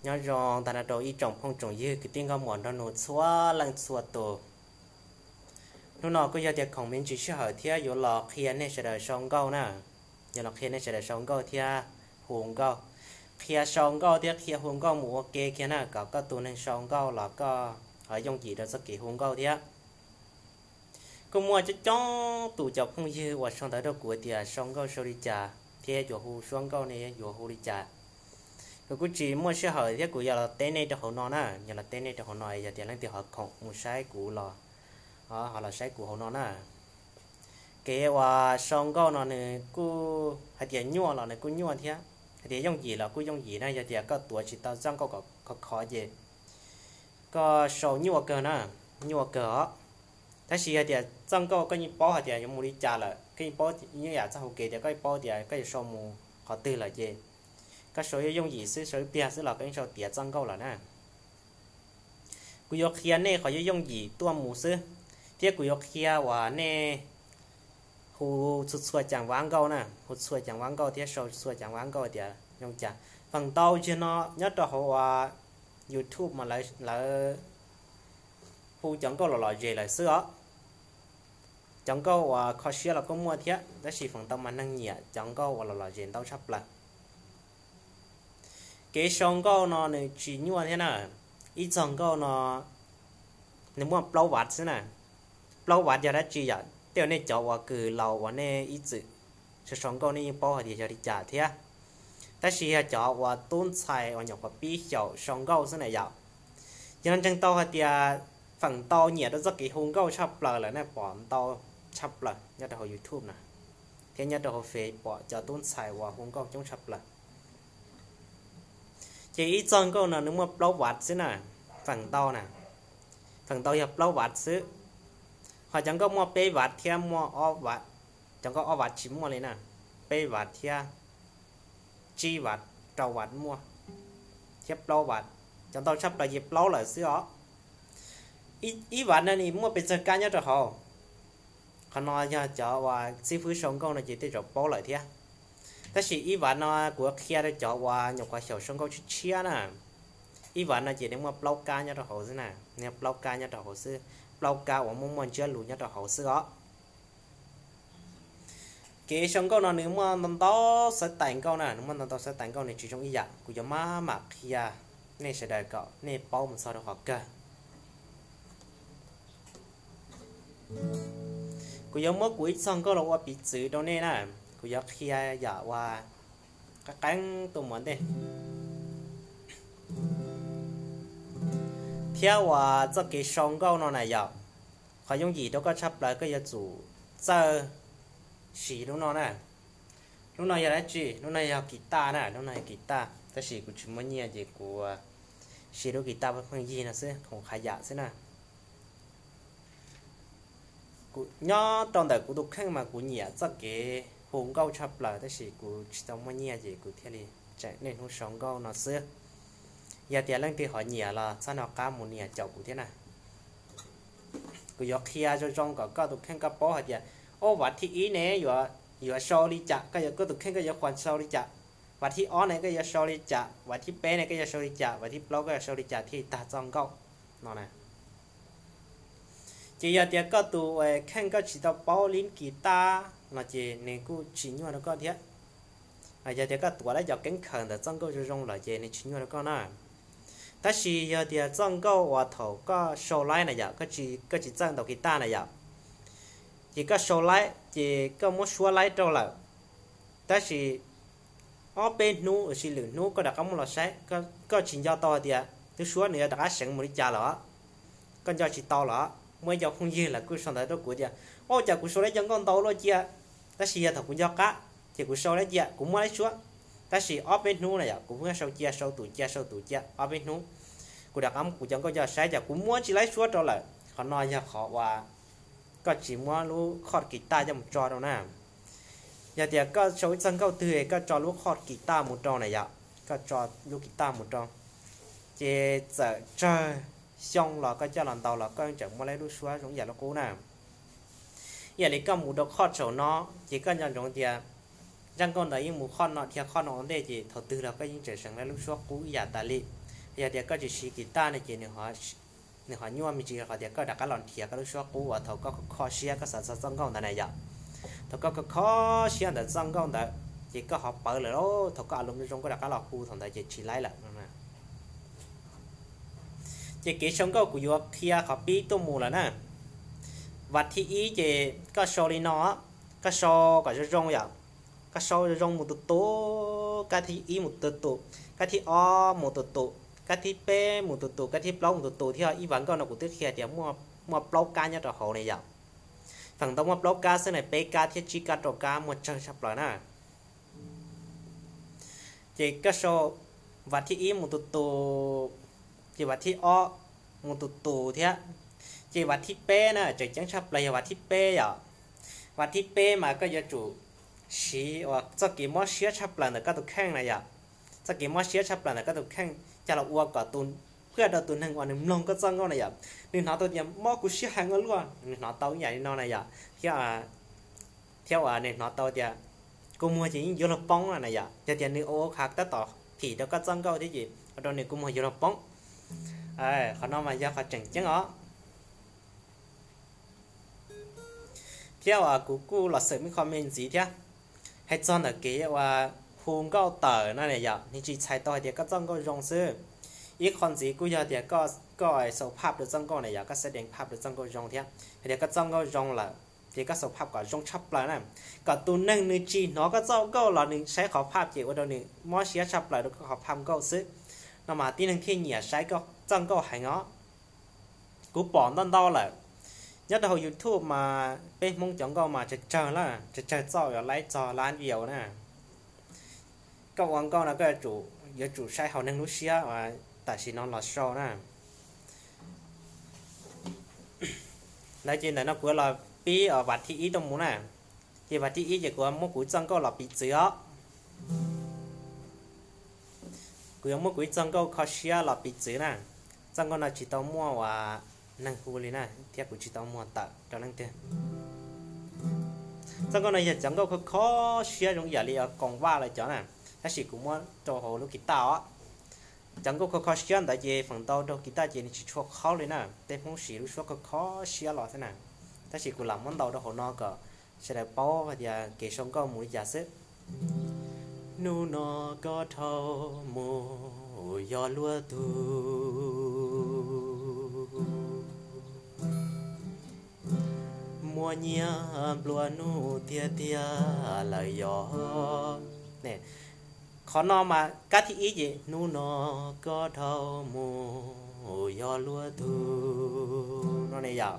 Nyob zoo tag nrho rau ib tsoom phooj tsoom ywg kwv tij nkauj muam nraug nus txhua leej txhua tus. Hnub no kuj yog tias khoom me ntsis sij hawm thiab yuav los qhia nej sawv daws sau nkauj na. Yuav los qhia nej sawv daws sau nkauj thiab hu nkauj. Qhia sau nkauj thiab qhia hu nkauj mus ua ke kiag na, kom koj tus neeg sau nkauj los koj ho yooj yim rau txoj kev hu nkauj thiab. Kuj muaj coob coob tus cov phooj ywg uas sau ntawv rau kuv tias sau nkauj sau li cas thiab yuav hu suab nkauj ne yuav hu li cas. Kuv kuj tsis muaj sij hawm thiab kuv yog los teb nej rau hauv no na, yog los teb nej rau hauv no, yog tias leej twg ho khoom mus saib kuv los, ho los saib kuv hauv no na. Kev uas sau nkauj no nws kuj hais tias nyuaj los nws kuj nyuaj thiab, hais tias yooj yim los kuj yooj yim na, yog tias koj tuav tsis tau txoj nkauj khov khov ces koj sau nyuaj kawg na, nyuaj kawg os. Tab sis yog tias txoj nkauj koj yeej paub hais tias yuav mus li cas lawm, koj yeej paub, yeej yam txoj hauv kev tias koj yeej paub tias koj yuav sau mus qhov twg lawm ces koj sau yooj yooj yim xwb, sau ib pliag xwb los koj yeej sau tiav txoj nkauj lawm na. Kuv yuav qhia nej qhov yooj yooj yim tuaj mus xwb, thiab kuv yuav qhia uas nej hu txhua txhua caas vab nkauj na, hu txhua caas vab nkauj thiab sau txhua caas vab nkauj tias zoo cas. Feem ntau zaug no nyob rau hauv uas YouTube mas lawv hu cov nkauj los lom zem lawm xwb os. Cov nkauj uas kho siab los kuj muaj thiab, tab sis feem ntau mas neeg nyiam cov nkauj uas los lom zem ntau tshaj plaws. Kev sau nkauj no nws tsis nyuaj thiab na. Ib txog nkauj no nws muaj plaub vaj xwb na. Plaub vaj yog dab tsi yom? Tej uas nej cov uas kws laus uas nej ib txwm sau sau nkauj nej yeej paub hais tias yog li cas thiab. Tab sis yog cov uas tub ntxhais uas nyuam qhuav pib xyaum sau nkauj xwb na yom, yog no ntseeg tau hais tias feem ntau nyiam rau txoj kev hu nkauj tshaj plaws lawm na, pom ntau tshaj plaws nyob rau hauv YouTube na, thiab nyob rau hauv Face pom cov tub ntxhais uas hu nkauj coob tshaj plaws. Ces ib txog nkauj no nws muaj plaub vaj xwb na, feem ntau na, feem ntau yog plaub vaj xwb. Ho cov nkauj muaj peb vaj thiab muaj ob vaj, cov nkauj ob vaj tsis muaj li na, peb vaj thiab tsib vaj, rau vaj muaj, thiab plaub vaj, cov ntau tshaj plaws ces plaub lawm xwb os. Ib vaj no nws muaj pes tsawg kab nyob rau hauv. Qhov no yog cov uas xib fwb sau nkauj no ces tej zaum paub lawm thiab. Tab sis ib vaj no kuv qhia rau cov uas nyuam qhuav xyaum sau nkauj tshiab tshiab na. Ib vaj no ces nws muaj plaub kab nyob rau hauv xwb na, nws muaj plaub kab nyob rau hauv xwb, plaub kab uas muaj muaj ntsiab lus nyob rau hauv xwb os. Kev sau nkauj no nws muaj ntau ntau xab tais nkauj na, nws muaj ntau ntau xab tais nkauj, nws tsis zoo ib yam. Kuv yuav maj mam qhia nej sawv daws kom nej paub mus txog rau qhov kawg. Kuv yuav muab kuv ib txog nkauj los ua piv txwv rau nej na. Kuv yuav qhia yam uas qeeb qeeb tuaj mus ntej, thiab uas txoj kev sau nkauj no na yom, qhov yooj yim rau koj tshaj plaws koj yuav tsum txawj siv lub no na. Lub no yog dab tsi? Lub no yog kis taj na, lub no yog kis taj, tab sis kuv tsis muaj nyiaj ces kuv siv lub kis taj pheej yig no xwb, khoom qhav yam xwb na. Nyob rau ntawm kuv tus kheej mas kuv nyiam txoj kev hu nkauj tshaj plaws, tab sis kuv tsis tau muaj nyiaj ces kuv thiaj li tseem niaj hnub sau nkauj no xwb. Yog tias leej twg ho nyiam los txhob nco qab mus nias caum kuv thiab na. Kuv yuav qhia zoo zoo kom koj tus kheej koj paub hais tias, o, vaj thib ib ne yuav sau li cas, koj yuav, koj tus kheej koj yuav qhuas sau li cas. Vaj thib ob ne koj yuav sau li cas, vaj thib peb ne koj yuav sau li cas, vaj thib plaub koj yuav sau li cas thiaj li tag txoj nkauj no na. Ces yog tias koj tus kheej koj tsis tau paub lib kis taj no ces nws kuj tsis nyuaj rau koj thiab. Yog tias koj tuav lawm cov keeb khaws ntawm txoj nkauj zoo zoo lawm ces nws tsis nyuaj rau koj na. Tab sis yog tias txoj nkauj uas thaum koj sau laib na yom, koj tsis txawj ntaus kis taj na yom, ces koj sau laib ces koj muab suab laib rau lawm, tab sis ob peb hnub los sis lwm hnub koj rov qab muab los saib, koj tsis nco tau hais tias lub suab nws yuav rov qab seev mus li cas lawm. Koj nco tsis tau lawm. Muaj ib co phooj ywg lawv kuj sau ntawv rau kuv tias, o, cas kuv sau laib cov nkauj ntau luaj cia, tab sis yog thaum kuv nco qab ces kuv sau laib cia, kuv muab laib suab, tab sis ob peb hnub na yom kuv pheej sau cia, sau tus cia, sau tus cia ob peb hnub, kuv rov qab muab kuv cov nkauj coj saib cas kuv muab tsis laib suab rau lawm. Qhov no yog qhov uas koj tsis muab lub khoj kis taj coj mus tso rau na. Yog tias koj sau ib txog nkauj twg koj tso lub khoj kis taj mus rau na yom, koj tso lub kis taj mus rau, ces txawm tsawg xyoo los koj coj los ntaus los koj tseem muaj laib lub suab zoo ib yam li qub na. Ib yam li koj mus rau khoj saum no, ces koj nco ntsoov tias Zaj nkauj ntawd yeej mus qhov no dhia qhov no ua ntej ces thaum twg los koj yeej tseem seev lub suab qub ib yam tas li. Yog tias koj tsis siv guitar ne ces nws ho nyuaj me ntsis qhov tias koj rov qab los nrhiav koj lub suab qub uas thaum koj kho kho siab koj xav txog txoj nkauj ntawd na yom. Thaum koj kho kho siab ntawm txoj nkauj ntawd ces koj ho pawv lawm lauj, thaum koj a lum zoo koj rov qab los hu thaum ntawd ces tsis laib lawm. Ces kev sau nkauj kuv yuav qhia qhov pib tuaj mus lawm na. Vas thib ib ces koj sau li no, koj sau kom zoo zoo yom. Koj sau zoo zoo mus tus tus, kab thib ib mus tus tus, kab thib ob mus tus tus, kab thib peb mus tus tus, kab thib plaub mus tus tus thiab. Ib vas nkauj no kuv twb qhia tias muaj plaub kab nyob rau hauv ne yom. Feem ntau muaj plaub kab xwb na, peb kab thiab tsib kab rau kab muaj tsawg tshaj plaws na. Ces koj sau vas thib ib mus tus tus, ces vas thib ob mus tus tus thiab. Ces vas thib peb na tseem ceeb tshaj plaws yog vas thib peb yom. Vas thib peb mas koj yuav tsum siv uas txoj kev mob siab tshaj plaws ntawm koj tus kheej na yom. Txoj kev mob siab tshaj plaws ntawm koj tus kheej coj los ua kom tus, pab rau tus neeg uas nws mloog koj txoj nkauj na yom, nws hnov tau tias mob kuv siab heev ua luaj, nws hnov tau ib yam li no na yom. Thiab uas nws hnov tau tias kua muag ces yeej yuav luag poob na yom. Yog tias nws ua ua qhav tab tom phim rau koj txoj nkauj thiab ces ua rau nws kua muag yuav luag poob. Qhov no mas yog qhov tseem ceeb os. Thiab uas kuv kuj los xaws me qho me ntxiv thiab, hais txog ntawm kev uas hu nkauj tawm no na yom, nws tsis txhais tau hais tias koj txoj nkauj zoo xwb. Ib qho ntxiv kuj yog tias koj xaus phaj rau txoj nkauj na yom, koj xav deev phaj rau txoj nkauj zoo thiab. Hais tias koj txoj nkauj zoo lawm ces koj xaus phaj kom zoo tshaj plaws na, kom tus neeg nws tsis hnov koj txoj nkauj los nws saib qhov phaj ces ua rau nws mob siab tshaj plaws rau koj qhov phaj nkauj xwb. No mas tib neeg thiaj nyiam saib koj txoj nkauj heev os. Kuv pom ntau ntau lawm, nyob rau hauv YouTube mas peb Hmoob cov nkauj mas tsawg tsawg lawm, tsawg tsawg txoj yuav laib txog lab view na. Koj ua nkauj no koj yuav tsum saib hauv neeg lub siab uas tam sim no los sau na. Ntawd ces ntawm no kuv yuav los pib vas thib ib tuaj mus na. Ces vas thib ib ces kuv yuav muab kuv ib txoj nkauj los piv txwv os. Kuv yuav muab kuv ib txoj nkauj kho siab los piv txwv na. Txoj nkauj no tsis tau muaj uas neeg hu li na, thiab kuv tsis tau muag tawm rau leej twg. Txoj nkauj no yog cov nkauj kho kho siab zoo ib yam li Koos Vaj lawv cov na, tab sis kuv muab rau hauv lub kiv taj os. Cov nkauj kho kho siab ntawd ces feem ntau rau kiv taj ces nws tsis tshua qhaub li na, tej Hmoob siv lub suab kho kho siab los xwb na. Tab sis kuv lam muab ntaus rau hauv no kom sawv daws paub hais tias kev sau nkauj mus li cas xwb. Hnub no koj dhau mus yog luag tug, muaj nyiaj nplua nuj tiag tiag lawm yog. Qhov no mas kab thib ib ces hnub no koj dhau mus yog luag tug no ne yom.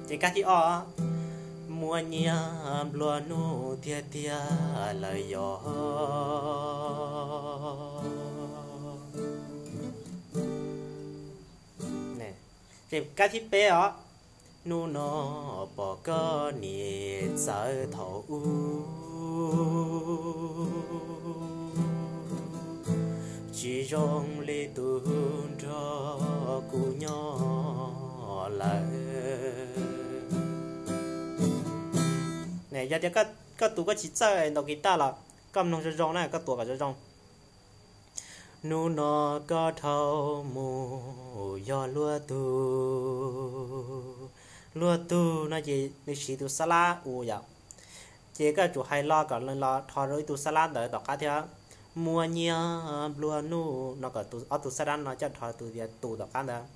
Ces kab thib ob, muaj nyiaj nplua nuj tiag tiag lawm yog. Ces kab thib peb os, hnub no pom koj nim txawv thaum ub, tsis zoo li tus nrog kuv nyob lawm. Yog tias koj tus koj tsis txawj ntaus kiv taj los koj mloog zoo zoo na, koj tuav kom zoo zoo. Hnub no koj dhau mus yog luag tug. Luag tug no ces nws siv tus xab lab u yom. Ces koj yuav tsum hais los kom los dhos rau ib tug xab lab ntawd tom qab thiab. Muaj nyiaj nplua nuj no kom ob tug xab lab no coj dhos tus tias tus tom qab ntawd.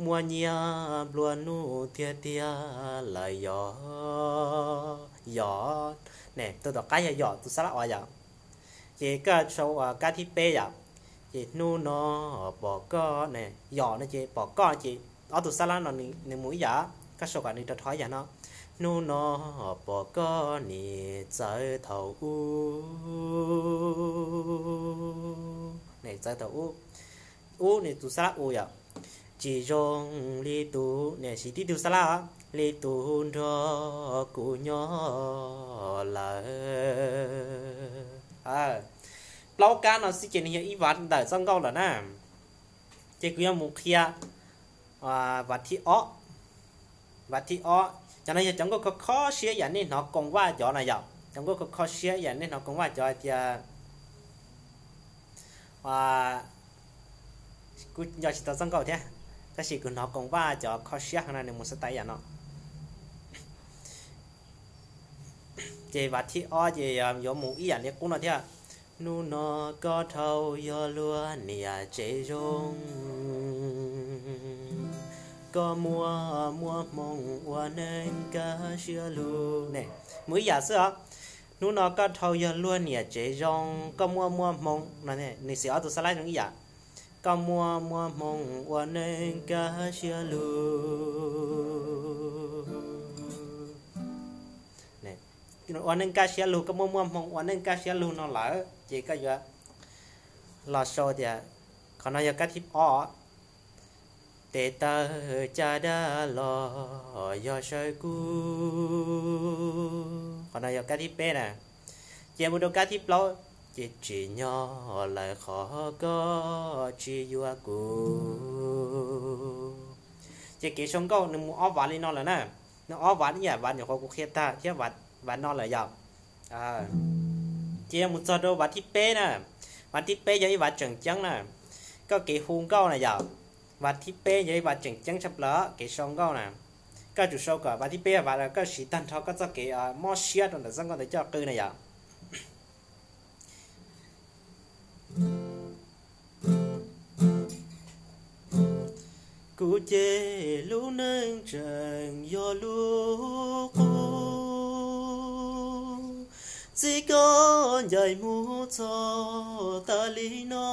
Muaj nyiaj nplua nuj tiag tiag lawm yog, yog, ne tus tom qab yog yom, tus xab lab o yom. Ces koj sau kab thib peb yom. Ces hnub no pom koj ne, yom no ces pom koj ces ob tug xab lab no nws mus ib yam, koj sau kom nws rau dhos ib yam no. Hnub no pom koj nim txawv thaum ub, ne txawv thaum ub. Ub ne tus xab lab u yom. Tsis zoo li tus, ne siv tib tug xab lab os, li tus nrog kuv nyob lawm. Plaub kab no xwb ces nws yog ib vas ntawm txoj nkauj lawm na. Ces kuv yuav mus qhia vas thib ob. Vas thib ob, cov no yog cov nkauj kho kho siab yam nej hnov Koos Vaj cov na yom. Cov nkauj kho kho siab ib yam nej hnov Koom Vaj cov hais tias, kuv nco tsis tau txoj nkauj thiab, tab sis kuv hnov Koom Vaj cov kho siab heev na nws mus xav tau ib yam no. Ces vas thib ob ces yuav mus ib yam li qub no thiab. Hnub no koj dhau yog luag niam tsev zoo, koj muaj muaj hmoo ua neej kaj siab lug ne. Mus ib yam xwb os. Hnub no koj dhau yog luag niam tsev zoo, koj muaj muaj hmoo no, nws xws ob tug xab lab zoo ib yam. Koj muaj muaj hmoo ua neej kaj siab lug. Ua neej kaj siab lug, koj muaj muaj hmoo ua neej kaj siab lug no lawm ces koj yuav los sau tias, qhov no yog kab thib ob, tes taw caj dab los yog sawv kub. Qhov no yog kab thib peb na. Ces mus rau kab thib plaub, ces tsim nyog lawm qhov koj tsis yuav kuv. Ces kev sau nkauj nws mus ob vas li no lawm na. Nws ob vas ib yam vas nyuam qhuav kuv qhia tag thiab, vas no lawm yom. Ces yog mus txog rau vas thib peb na. Vas thib peb yog ib vas tseem ceeb na. Koj kev hu nkauj na yom, vas thib peb yog ib vas tseem ceeb tshaj plaws kev sau nkauj na. Koj tsum sau kom vas thib peb yog vas koj siv tag nrho koj txoj kev mob siab rau ntawm txoj nkauj ntawd coj qw na yom. Kuv ces lub neej tseem yog lub qub, txij koj ncaim mus txog tas li no,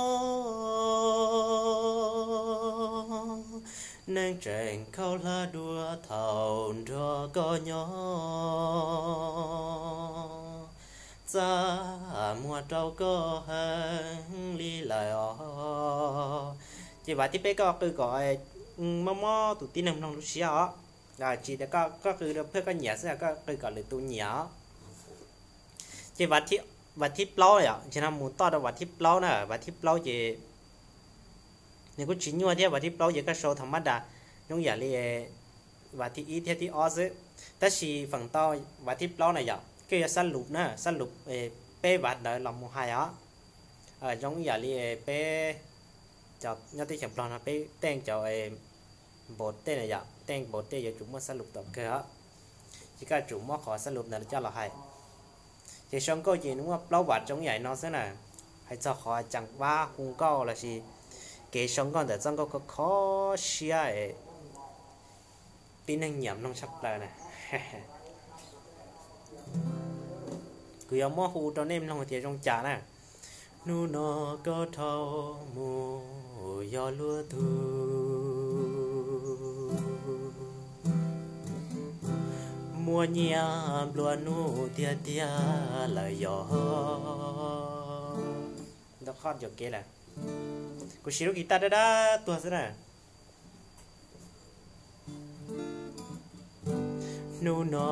neej tseem khaub hlab dua thaum nrog koj nyob, txaj muag rau koj heev li lawm os. Ces vas thib peb koj qw kom mob mob tus tib neeg mloog lub siab os. Tsis tias koj qw rau phaj koj nyiam xwb, koj qw kom lwm tus nyiam os. Ces vas thib plaub yom, ces no mus toj rau vas thib plaub na, vas thib plaub ces nws kuj tsis nyuaj thiab, vas thib plaub ces koj sau thaum mab das zoo yam li vas thib ib thiab thib ob xwb. Tab sis feem ntau vas thib plaub na yom, koj yuav xab lus na, xab lus peb vas ntawd los mus hais os. Zoo ib yam li peb nyob teb chaws Nplog no peb teej cov npau tej na yom, teej npau tej yuav tsum muaj xab lus tom kawg os. Ces koj tsum muab qhov xab lus ntawd coj los hais. Ces sau nkauj ces nws muaj plaub vas zoo yam no xwb na. Hais txog qhov ceev faj hu nkauj lossis kev sau nkauj ntawm txoj nkauj kho kho siab, tib neeg nyiam mloog tshaj plaws na. Kuv yuav muab hu rau nej mloog tias zoo cas na. Hnub no koj dhau mus yog luag tug, muaj nyiaj nplua nuj tiag tiag lawm yog. Ntau qhov cov kev lawm, kuv siv lub guitar dab dab tuag xwb na. Hnub no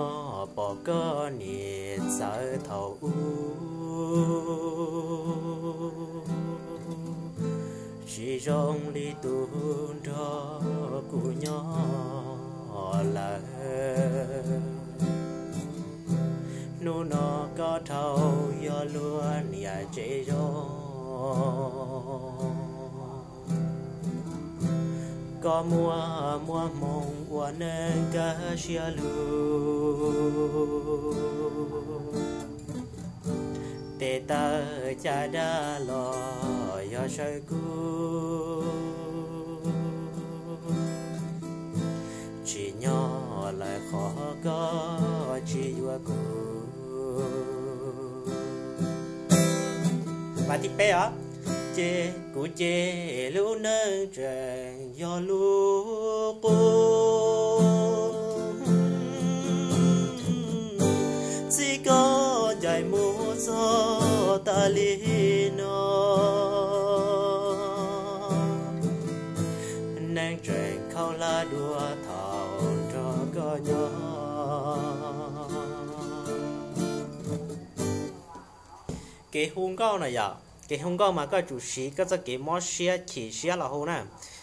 pom koj niam txawv thaum ub, tsis zoo li tus nrog kuv nyob lawm. Hnub no koj dhau yog luag niam tsev zoo, koj muaj muaj hmoo ua neej kaj siab lug. Tes taw caj dab los yog sawv kub, tsim nyog lawm qhov koj tsis yuav kuv. Vas thib peb os, ces kuv ces lub neej tseem yog lub qub, txij koj ncaim mus txog tas li no, neej tseem khaub hlab dua thaum nrog koj nyob. Kev hu nkauj na yom, kev hu nkauj mas koj tsum siv koj txoj kev mob siab chim siab los hu na.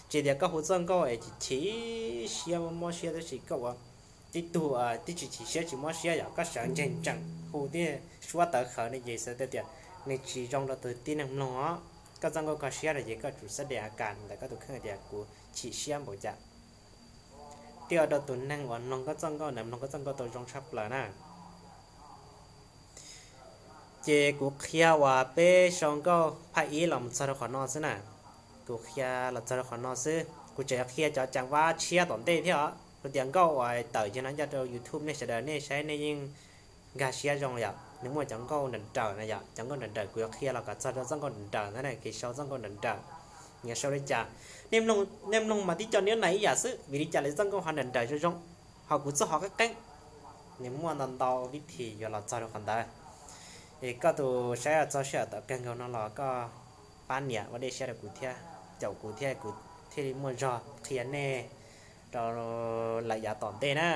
Tsis tias koj hu txoj nkauj es chim siab mob siab tab sis koj ua tib tug tib tsis chim siab tsis mob siab yom, koj sawv ntseg ntsees hu tib suab tawv qhawv ne ces xav tias nws tsis zoo rau tus tib neeg mloog os. Koj txoj nkauj kho siab no ces koj tsum xab de a kas ntawm koj tus kheej tias kuv chim siab npaum cas, thiaj ua rau tus neeg uas mloog koj txoj nkauj ntawd mloog koj txoj nkauj tau zoo tshaj plaws na. Ces kuv qhia uas peb sau nkauj phaj ib los mus txog rau qhov no xwb na. Kuv qhia los txog rau qhov no xwb, kuv tseem qhia cov ceev faj tshiab tom ntej thiab os. Kuv tias nkauj uas tawm yog no coj rau YouTube nej sawv daws nej saib nej yeej nkag siab zoo yom. Nws muaj cov nkauj nrawm nrawm na yom, cov nkauj nrawm nrawm kuv yuav qhia los kom txog rau txoj nkauj nrawm nrawm ntawd na, kev sau txoj nkauj nrawm nrawm. Nyias sau li cas, nej mloog mas tib co niab nais ib yam xwb, vim li cas lawv txoj nkauj ho nrawm nrawm zoo zoo, ho kuv txoj ho qeeb qeeb. Nws muaj ntau ntau vib thim yuav los txog rau qhov ntawd. Es koj tus saib txog sij hawm tawm kawg nkaus no los koj pab nias ua dej siab rau kuv thiab, caum kuv thiab kuv thiaj li muaj zog qhia nej rau lawm yav tom ntej na.